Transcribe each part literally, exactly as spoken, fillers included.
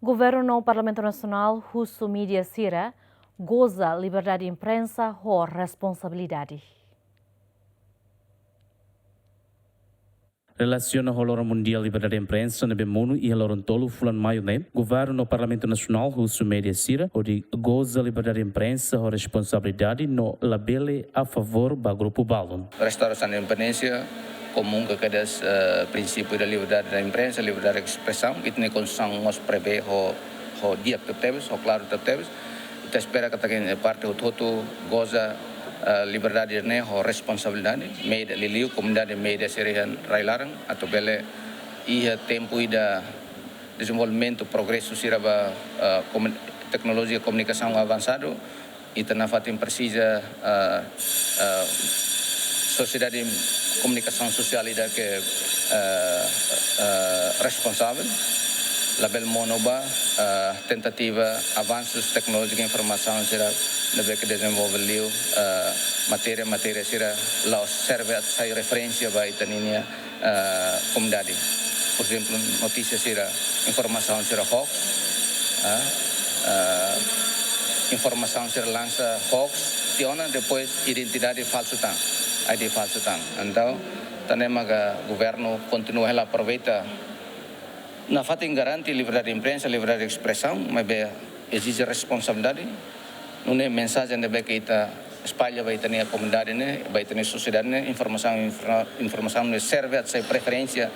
Governu no Parlamentu Nasionál husu média sira goza liberdade imprensa ho responsabilidade. Relasiona ho Loron Mundiál Liberdade Imprensa ne'ebé monu iha loron tolu fulan Maiu ne'e, Governu no Parlamentu Nasionál husu média sira hodi goza liberdade imprensa ho responsabilidade no labele a favór ba grupu balun. Restaurasaun independénsia, komu un ka kedas, eh, prinsípiu da liberdade da imprensa, liberdade de espresaun, ita-nia Konstituisaun mós prevee ho, ho di'ak tebetebes, ho klaru tebetebes. Ita espera katak parte hotu-hotu goza, eh, liberdade ne'e ho responsabilidade, média liuliu, komunidade média sira iha rai-laran, atu bele iha tempu ida dezenvolvimentu, progresu sira ba, eh, komun-, teknolojia komunikasaun avansadu, ita nafatin presiza, eh, eh, sosiedade komunikasaun sosiál ida ke, eh, eh, responsavel, labele monu ba, eh, tentativa avansus teknolojia informasaun sira ne'ebé ke dezenvolve liu, eh, matéria-matéria sira la'ós serve atu sai referénsia ba ita-ninia, eh, komunidade. Por ezemplu, notísia sira, informasaun sira hoax, eh, eh, informasaun sira lansa hoax, tiha ona depois identidade falsu tan, I D falsu tan. Entaun, ita-nia maka governu kontinua hela aproveita nafatin garante liberdade de imprensa, liberdade de espresaun, maibé ezije responsabilidade. Nune'e mensajen ne'ebé ke ita espalla ba ita-nia komunidade ne'e, ba ita-nia sosiedade ne'e, informasaun, infra-, informasaun ne'e serve atu sai referénsia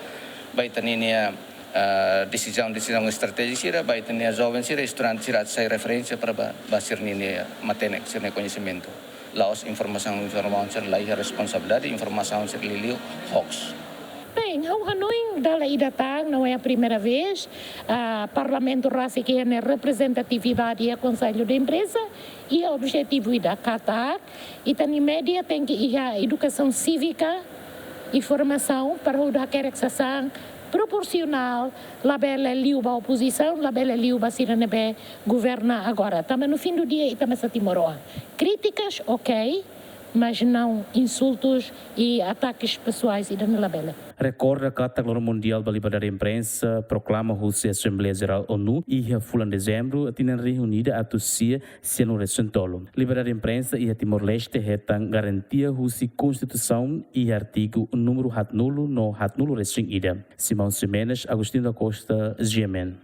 ba ita-ninia, ah, desizaun, desizaun estratéjika sira, ba ita-nia joven sira, estudante sira atu sai referénsia para ba, ba sira-ninia matenek, sira-nia koñesimentu. La'ós informasaun, informasaun sira la iha responsabilidade, informasaun sira liuliu hoax. Bem, ha'u hanoin dala ida tan, não é a primeira vez, ah, Parlamentu rasik iha nia reprezentatividade iha Konsellu de Imprensa, iha objetivu ida katak ita-nia média tenke iha edukasaun sívika i formasaun para hodi hakerek sasán proporsionál, labele liu ba opozisaun, labele liu ba sira ne'ebé governa agora. Tanba no fim do dia ita mós timoroan. Críticas, ok, mas não insultos e ataques pessoais ida-ne'e labele. Rekorda katak Loron Mundiál ba Liberdade Imprensa proklama husi Asembleia Jerál ONU iha fulan Dezembru tinan rihun ida atus sia sianulu-resin-tolu. Liberdade imprensa iha Timor-Leste hetan garantia husi Konstituisaun iha artigu númeru haatnulu no haatnulu-resin-ida. Simão Ximenes, Agostinho da Costa, G M N.